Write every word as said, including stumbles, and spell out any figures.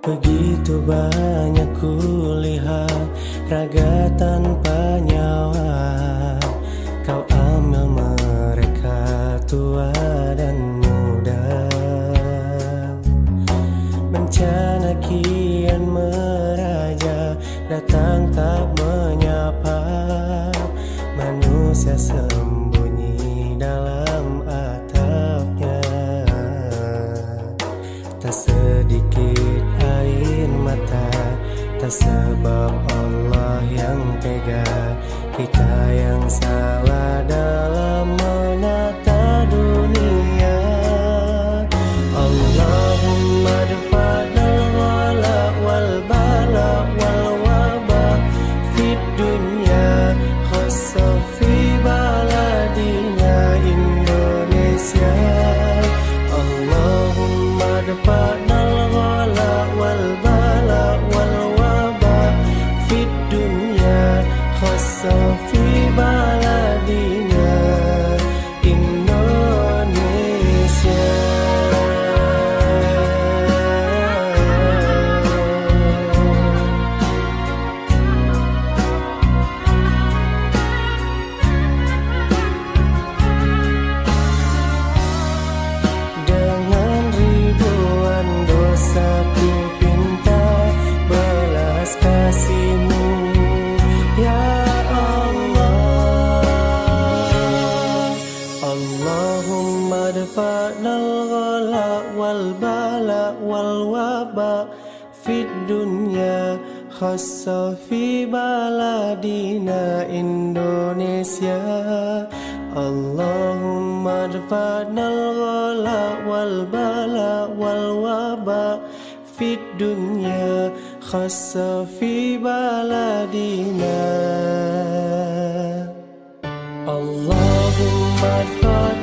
Begitu banyak kulihat raga tanpa nyawa, Kau ambil mereka tua dan muda. Bencana kian meraja, datang tak menyapa. Manusia sembunyi dalam atapnya. Tak sedikit air mata, tak sebab Allah yang tega. Kita yang salah dalam menata dunia. Allahumma dfa'nal ghala wal bala wal waba fid dunya, khassa fi baladina Indonesia. Allahumma dfa'nal ghala wal bala wal waba fid dunya, khassa fi baladina Indonesia. Dengan ribuan dosa ku pinta belas kasih-Mu, ya Allah. Allahumma dfa'nal ghala wal bala wal waba fid dunya, khassa fi baladina Indonesia. Allahumma dfa'nal ghala wal bala wal waba fid dunya, khassa fi baladina. Allahumma dfa'